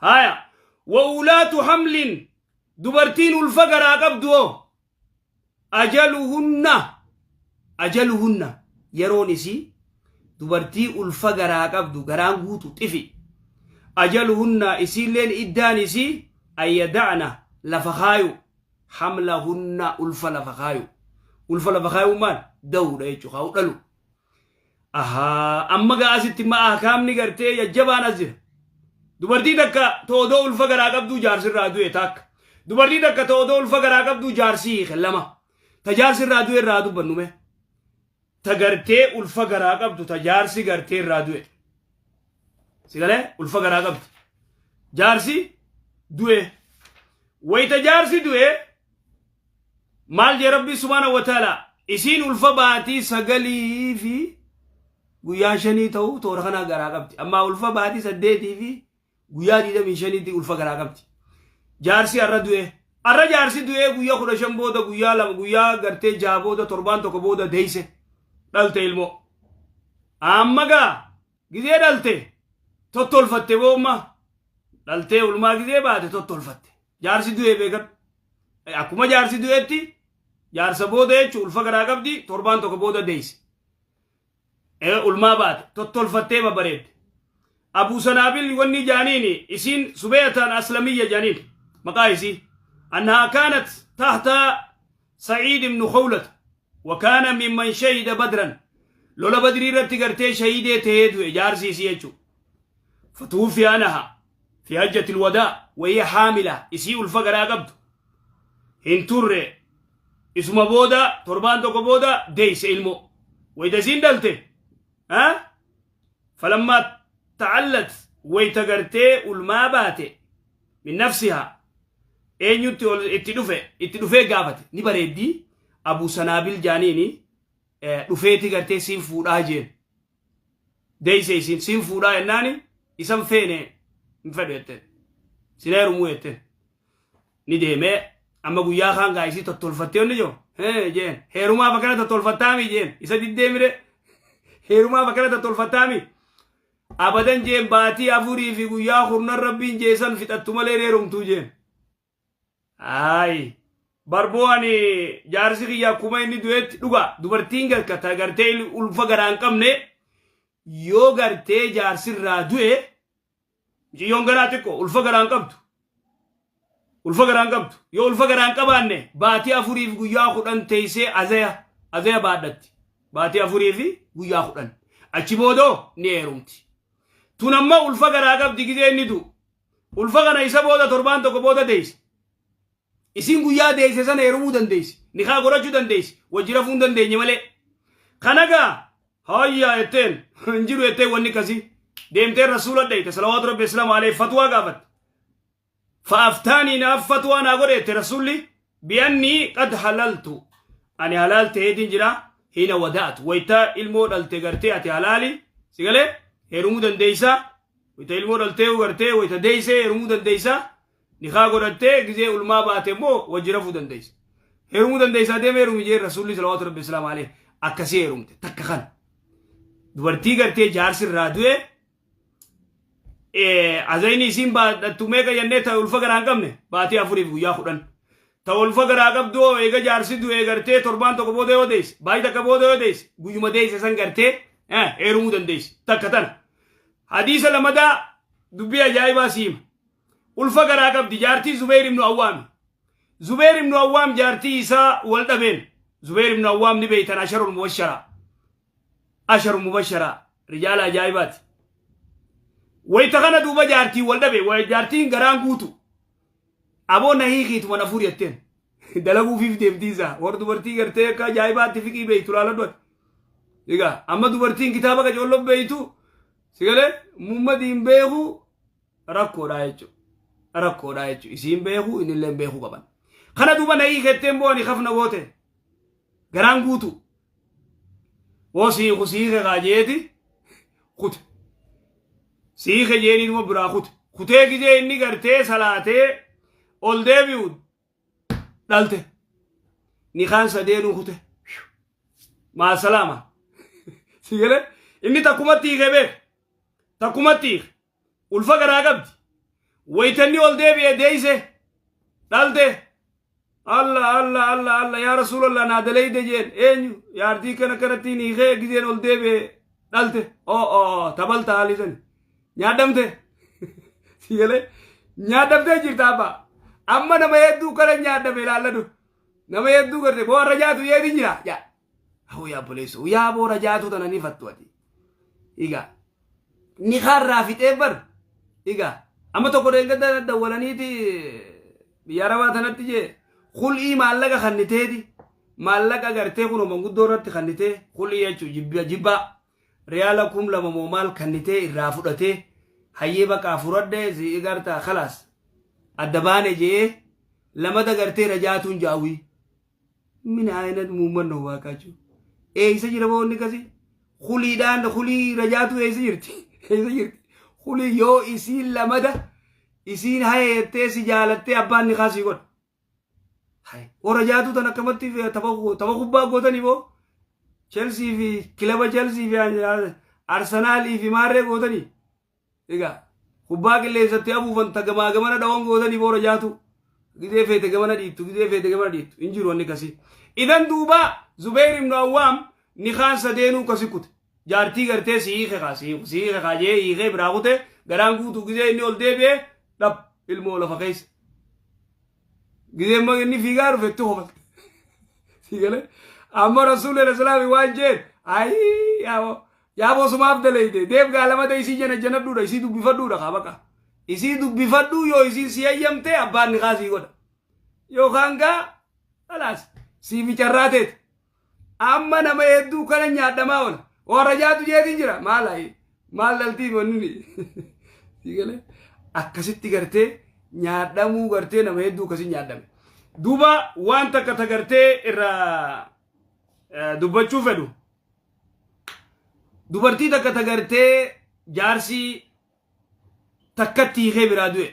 Haya, wa ulaatu hamlin, dubartiin ulfa garaa qabdu hoo, ajaluhunna, ajaluhunna, yeroon isii, dubartii ulfa garaa qabdu, garaan guutu, xifi, ajaluhunna, isiilleen iddaan isii, an yada'na, lafa kaayu, hamlahunna, ulfa lafa kaayu. Ulfa lafa kaayuun maal? Da'uudha jechuudha, kaa'u, dhalu. Ahaa, amma gaa asitti ma ahkaamni gartee jajjabaan as jira. Dubartii takka toodoo ulfa garaa qabduu jaarsirraa du'e, takka. Dubartii takka toodoo ulfa garaa qabduu jaarsi hiike, lama. Ta jaarsirraa du'e irraa dubbannu mee. Ta gartee ulfa garaa qabdu, ta jaarsi gartee irraa du'e. Si galee? Ulfa garaa qabdi. Jaarsi du'e. Wayita jaarsi du'e maal jee Rabbi subhaanahu wa ta'ala? Isiin ulfa baatii 9 fi guyyaa 5 ta'u toora kanaa garaa qabdi. Amma ulfa baatii 8 fi guyyaa 25tti ulfa garaa qabdi. Jaarsi har'a du'e. Har'a jaarsi du'ee guyyaa 15 booda, guyyaa 2, guyyaa gartee 6 booda, torbaan tokko booda deeyse, dhalte ilmoo. Amma gaa gizee dhalte tottolfatte boomma, dhaltee ulmaa gizee baate tottolfatte. Jaarsi du'ee beekadhu. Akkuma jaarsi du'etti, jaarsa booda jechuun, ulfa garaa qabdi, torbaan tokko booda deeyse. Ulmaa baate tottolfattee babbareedde. Abu Sanaabil wanni jaaniini, isiin Subeeyataan Aslamiyya jaaniin maqaa isii. Annahaa kaanat tahta Sa'iid ibnu Khawlata wa kaana mimman shahida Badran, lola Badrii irratti gartee shahiidee ta'ee du'e jaarsi isii jechuudha. Fatuufi anaha fi hajjatil wadaa wahiya haamila, isii ulfa garaa qabdu, hin turre, isuma booda, torbaan tokko booda deeyse ilmoo. Wayita isiin dhalte, falammaa ta'allat, wayita gartee ulmaa baate, min nafsihaa, eenyutti ol itti dhufe? Itti dhufee gaafate. Ni bareeddii, Abu Sanaabil jaaniini. Dhufeeti gartee siin fuudhaa jeen. Deeyse isiin, siin fuudhaa jennaani, isan feene, hin fedhu jetteen, sin heerumuu jetteen. Ni deemee, amma guyyaa kaan gaa isii tottolfattee onni jiru jeen, heerumaaf akkana tottolfattaami jeen. Isa diddeemire, heerumaaf akkana tottolfattaami? Abadan jeen, baatii 4 fi guyyaa 10 Rabbiin jeesan fixattu malee heerumtuu jeen. Ayi barboo, ani jaarsi kiyya akkuma inni du'etti, dhugaa, dubartiin garkata gartee ulfa garaa hin qabne yoo gartee jaarsirraa du'e, mucayyoon garaa xiqqoo ulfa garaa hin qabdu. Ulfa garaa hin qabdu. Yoo ulfa garaa hin qabaanne, baatii 4f guyyaa 10 teessee azaya baadhatti. Baatii 4 fi guyyaa 10. Achi boodoo ni heerumti. Tun amma ulfa garaa qabdi gizee inni du'u. Ulfa kana isa booda, torbaan tokko booda deeyse. Isiin guyyaa deeyse sana heerumuu dandeessi. Nikaa godhachuu dandeessi. Wajji rafuu hin dandeenye malee. Kana gaa hayyaa jetteen, hin jiru jetteen, wanni akkasii. Deemtee Rasuula dhayte salawaatu Rabbi islaamu alayhi, fatwaa gaafatte. Fa'aftaanii, naaf fatwaa naa godhe jette Rasuulli, bi'annii qad halaltu, ani halaal ta'eetiin jira, hiina wadaatu, wayita ilmoo dhalte gartee ati halaali. Si galee? Heerumuu dandeeysa. Wayita ilmoo dhaltee gartee, wayita deeysee heerumuu dandeeysa. Nikaa godhattee gizee ulmaa baate immoo wajji rafuu dandeeysa, heerumuu dandeeysa, deemee heerumi jee Rasuulli salawaatu Rabbi islaamu alayhi. Akkasii heerumte. Takka kana, dubartii gartee jaarsi irraa du'e, azayni isiin baadhattu meeqa jennee? Ta ulfa garaa hin qabne baatii 4f guyyaa 10. Ta ulfa garaa qabdu hoo, eega jaarsi du'e gartee torbaan tokko booda yoo deesse, baatii takka booda yoo deesse, guyyuma deesse san gartee heerumuu dandeessi. Takka tana. Hadiisa lamadaa dubbii ajaa'ibaa siima. Ulfa garaa qabdi jaartii Zubeer ibnu Awwaami. Zubeer ibnu Awwaam jaartii isaa wal dhabeen. Zubeer ibnu Awwaam ni beeytan, asharul mubasharaa. Asharu mubasharaa, rijaala ajaa'ibaati. Wayita kana duuba jaartiin wal dhabe, jaartiin garaan guutu. Aboo na hiikiituma na fuudhi jetteen. Dalaguufiif deemtii isaa. Warra dubartii gartee akka ajaa'ibaatti fiqii beeytu laaladhu ati. Egaa amma dubartiin kitaaba qacoolloon beeytu, si galee, mummadiin beeku rakkoodha jechuudha. Rakkoodha jechuudha. Isiin beeku, innillee beekuu qaban. Kana duuba na hiiketteen boo ani kafna goote. Garaan guutu. Woo siiku siike kaajeeti kute. Siike jeeniinuma biraa kute. Kutee gizee inni gartee salaatee ol deebi'u dhalte. Nikaan sadeenuu kute. Maasalaama. Si galee? Inni takkumatti hiike beek. Takkumatti hiike. Ulfa garaa qabdi. Waytanni ol deebi'e deeyse dhalte. Allah Allah Allah Allah, yaa Rasuulallah, naa daleyde jeen. Eenyu yaartii kana kanattiin hiikee gizeen ol deebi'e dhalte. Oo oo, tabalta haalisani nyaadhamte. Si galee? Nyaadhamtee jirta abbaa. Amma nama hedduu kana nyaadhame ilaalladhu. Nama hedduu garte boo har'a nyaatu yeetiin jira yaa. Hoo yaa obboleessoo, yaa boora jaatu tana ni fattu ati. Egaa ni kaarraa fixee bar. Egaa amma tokko deengada dawwalaniiti biyya arabaa tanatti jee kul'ii maallaqa kanniteeti, maallaqa gartee kunoo manguddoo irratti kannitee, kul'ii jechuun jibba jibbaa riyaala 2000 moo maal kannitee irraa fudhatee, hayyee baqaa furadhee si gartaa kalaas adda baane jee, lamada gartee rajaatuun jaawwii. Min aynat muummanno waaqaachuu. Eeysa jira boonni kasi? Kuliidhaan kulii rajaatu eeysa jirti? Eeysa jirti? Kulii yoo isiin lamada isiin haye jettee si jaalattee abbaan ni kaasii godha. Haye. Oo rajaatuu tan akkamatti tapha kubbaa gootanii boo? Chelsea fi kilaba Chelsea fi Arsenaalii fi maarree gootanii? Egaa kubbaa qilleensatti afuufan ta gamaa gamana dhawan gootanii boora jaatu. Gizee feete gamana dhiittu, gizee feete gamana dhiittu. Hin jiru wanni kasii. Idan duuba Zubeer ibn Awwaam nikaan sadeenuu kasi kute. Jaartii gartee si hiike kaa si hiike kaa jee hiikee biraa kute, garaan guutuu gizee inni ol deebi'e dhab ilmoo lafa keessa. Gizee immoo inni fiigaa dhufe itti kofalte. Si galee? Amma Rasuulli Islaami waan jeen, ayii yaaboo yaaboo sumaaf daleyde deeb gaa lamata isii jana janadhuudha, isii dubbifadhuudha kaa baqa. Isii dubbifadhuu, yoo isiin si hayyamte abbaan ni kaasii godha. Yookaan gaa khalaas siifi carraa teeti. Amma nama hedduu kana nyaadhamaa oola. Warra jaatu jeetiin jira. Maal ayi? Maal dhaltii wanni? Si galee? Akkasitti gartee nyaadhamuu gartee nama hedduu akkasii nyaadhame. Duuba waan takka ta gartee irraa dubbachuu fedhu. Dubartii takka ta gartee jaarsii takkatti hiikee biraa du'e.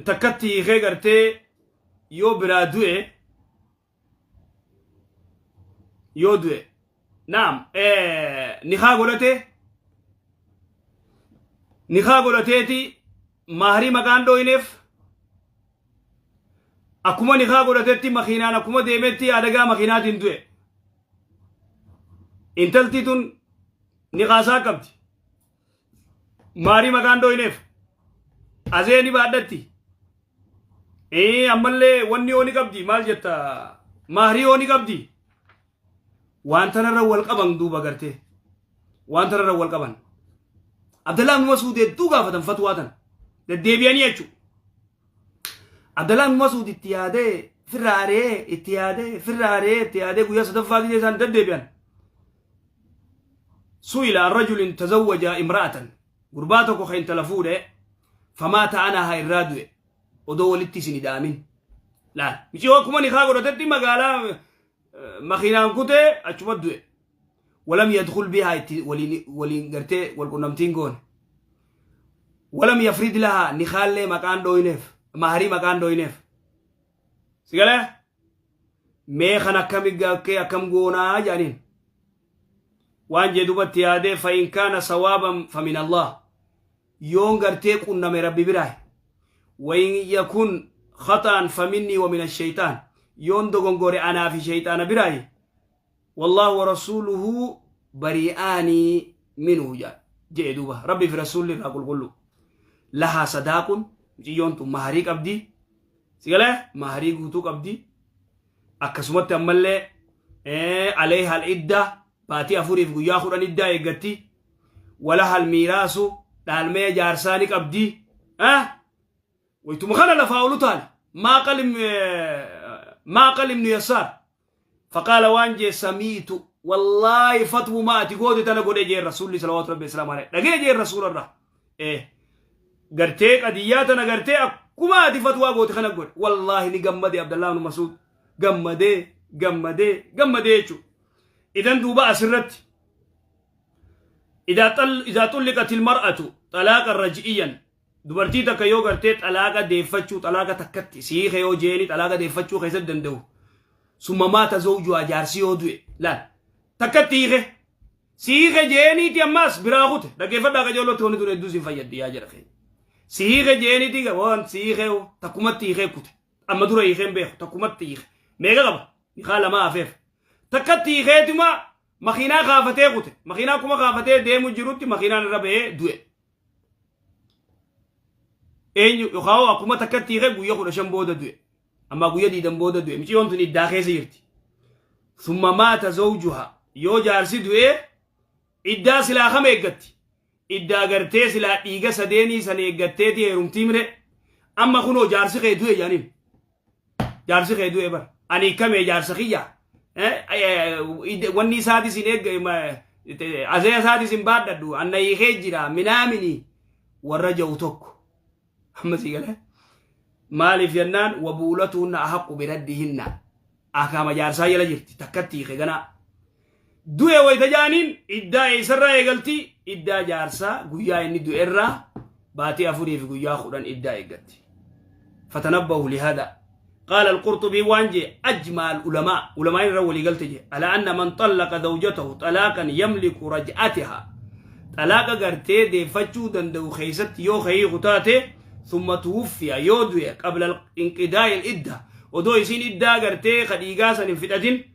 Takkatti hiikee gartee yoo biraa du'e, yoo du'e, naam, nikaa godhate, nikaa godhateeti maaharii maqaan dhooyneef. Akkuma nikaa godhatetti makiinaan akkuma deemetti adagaa makiinaatiin du'e. Intalti tun nikaasaa qabdi. Maarii maqaan dhooyneef. Azee ni baadhatti. Ammallee wanni yoo ni qabdi, maal jetta, maarii yoo ni qabdi. Waan tanarra wal qaban duuba gartee. Waan tanarra wal qaban. Abdallaa ibn Mas'uud hedduu gaafatan fatwaa tana. Deddeebi'anii jechuudha. Abdallaa ibn Mas'uud itti yaadee firra ari'ee, itti yaadee firra ari'ee, itti yaadee guyyaa sadaffaa gisee isaan deddeebi'an. Su'ila an rajulin tazawwaja imra'atan, gurbaa tokko kan intala fuudhe, famaata anaha, irraa du'e odoo walitti isin ida'amin. Laal, miciyoo akkuma nikaa godhatetti magaalaa makiinaan kutee achuma du'e. Walam yadkhul bihaa, itti waliin waliin gartee wal qunnamtiin goone. Walam yafrid lahaa, nikaallee maqaan dhooyneef, maharii maqaan dhooyneef. Si galee? Mee kan akkami gakkee akkam goonaa jedhaniin. Waan jee dubatti yaadee, fa in kaana sawaaban fa min Allah. Yoon gartee qunname Rabbi biraa. Wa in yakun khaxaan fa minnii wa min ashaytaan. Yoon dogongore anaa fi shayxaana biraayi. Wallaahu wa rasuuluhu bari'aanii minhu jedhe duuba. Rabbi fi rasuulli irraa qulqullu. Lahaa sadaaqun, muciyyoon tun maharii qabdi. Si galee? Maharii guutuu qabdi. Akkasumatti ammallee alayha al-idda, baatii 4f guyyaa 10 iddaa eeggatti. Walaha al-miiraasu, dhaalmee jaarsaa ni qabdi. Waytuma kana lafaa olu taale. Maaqal ibnu Yasaar. Faqaala, waan jee, samiitu wallaahi fatwuma ati goote tana godhe jeen rasuulli salawaatu rabbi islaam alayhi dhagee jeen rasuularraa. Gartee qadiyyaa tana gartee akkuma ati fatwaa goote kana godhe. Wallaahi ni gammade Abdallah ibn Mas'ud, gammadee gammadee gammadee jechuudha. Idan duuba asirratti idaa xulliqat ilmar'atu xalaaqa raj'iyyan, dubartii takka yoo gartee xalaaqa deeffachuu, xalaaqa takkatti siike yoo jeeni xalaaqa deeffachuu keessatti danda'u, summa maata zawjuhaa, jaarsi yoo du'e, laal, takkatti hiike. Si hiike jeeniiti ammaas biraa kute. Dhaggeeffadhaa qajeelootti, wanni tun hedduu sin fayyaddi yaa jara keenya. Si hiike jeeniiti waan si hiikee takkumatti hiikee kute. Amma dura hiikeen beeku, takkumatti hiike. Meeqa qaba? Nikaa lama hafeef. Takkatti hiikeetuma makiinaa kaafatee kute. Makiinaa kuma kaafatee deemu jirutti makiinaan irra bahee du'e. Eenyu yookaan akkuma takkatti hiikee guyyaa 15 booda du'e. Amma guyyaa 20 booda du'e. Miciyyoon tun iddaa keessa jirti. Summa maata zawjuha, yoo jaarsi du'ee iddaa silaa kam eeggatti? Iddaa gartee silaa dhiiga sadeenii san eeggatteeti heerumtii mire. Amma kunoo jaarsi kee du'e jaaniin. Jaarsi kee du'e bar. Ani hiikamee jaarsa kiyya. Wanni isaatis hin eegga, azee isaatis hin baadhadhu. Anna hiikee jira minaamini warra ja'u tokko. Amma sii galee. Maaliif jennaan, wabuulatuunna ahaqqu biraddihinna. Akaama jaarsaa jala jirti, takkatti hiike ganaa. Du'e wayita jaaniin iddaa eessarraa eegalti? Iddaa jaarsaa guyyaa inni du'erraa baatii 4 fi guyyaa 10 iddaa eeggatti. Fatanabbahu lihada. قال القرطبي وانجي أجمع العلماء، علماء رولي قلت جي، على أن من طلق زوجته طلاقا يملك رجعتها، طلاق غرتي دي فتشو دندو خيست يو خي غتاتي، ثم توفي يودوي قبل انقضاء الإدة، ودو يسين إدة غرتي خديقا سن فتأتين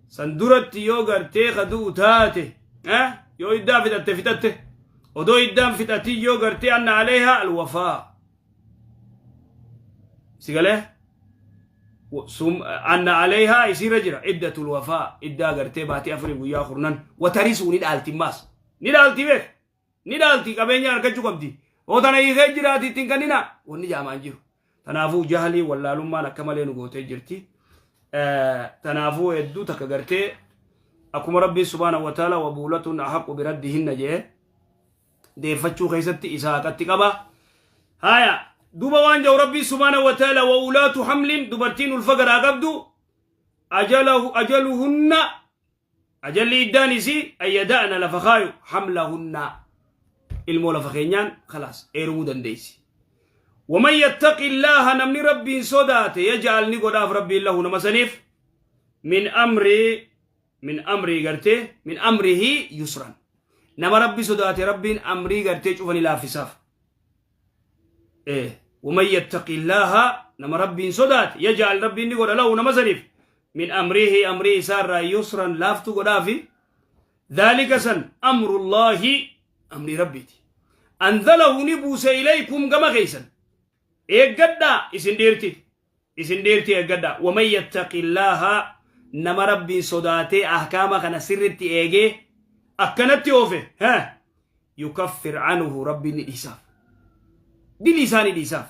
سندرت يو غرتي خدو تاتي، أه يو إدة فتأت فتأت ودو إدة فتأتي يو غرتي أن عليها الوفاء سيقاله أن عليها يصير جرا عدة الوفاء، إدة غرتي باتي أفري ويا خرنان، وترث ندالتي ماس ندالتي بيت ندالتي qabeenya argachuu qabdi. Oo tana hiikee jiraati ittiin kannina wanni jaamaan jiru. Tanaafuu jahalii wallaalummaan akka malee nu gootee jirti. Tanaafuu hedduu takka gartee akkuma Rabbiin subhaanahu wa ta'ala wabuulatuun ahaqqu biraddihinna jee deeffachuu keessatti isa haqatti qaba. Haya, duuba waan jedhu Rabbiin subhaanahu wa ta'ala, wa ulaatu hamlin, dubartiin ulfa garaa qabdu, ajaluhunna, ajalli iddaan isii, an yada'na, lafa kaayu, hamlahunna, ilmoo lafa keenyaan khalaas eerumuu dandeessi. ومن يتق الله، نمني ربي صداته، يجعل نقول ربي له نمسنيف من أمري من أمري قرتي من أمره يسرا. نما ربي صداته ربي أمري قرتي شوفني لا في صف إيه. ومن يتق الله، نما ربي صدات، يجعل ربي نقول له نمسنيف من أمره أمري سار يسرا لافتو قدافي. ذلك سن أمر الله، أمر ربي، أنزله نبوس إليكم كما خيسا إيقدا إسن ديرتي إسن ديرتي إيقدا. ومن يتق الله، نما ربي صداتي أحكام كان سرتي إيجي أكنتي أوفي ها يكفر عنه ربي نديساف دي لساني ديساف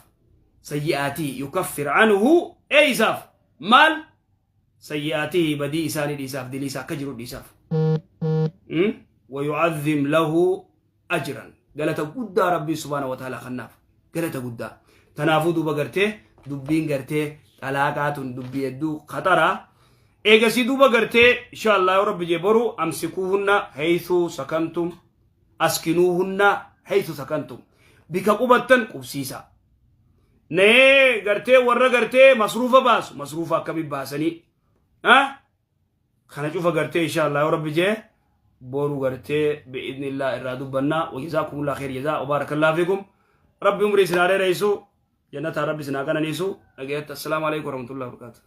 سيئاته، يكفر عنه إيساف مال سيئاته بدي إساني ديساف دي ليسا كجر ديساف ويعظم له أجرا. galata guddaa Rabbii subhaana wa ta'ala kannaaf galata guddaa. Tanaafuu duuba gartee dubbiin gartee xalaaqaa tun dubbii hedduu khaxaraa. Eegasii duuba gartee insha Allah yoo Rabbi jee boru amsikuuhunna haythu sakantum askinuuhunna haythu sakantum, bika qubattan qubsiisa. Nee gartee warra gartee masruufa baasu, masruufa akkamii baasanii kana cufa gartee insha Allah yoo Rabbi jee boru gartee bi'idhnillah irraa dubbannaa. وجزاكم الله خير جزاء وبارك الله فيكم. Rabbi umrii isin haa dheeressu, jannataa Rabbi isin haa qananiisu. Dhageetta, السلام عليكم ورحمة الله وبركاته.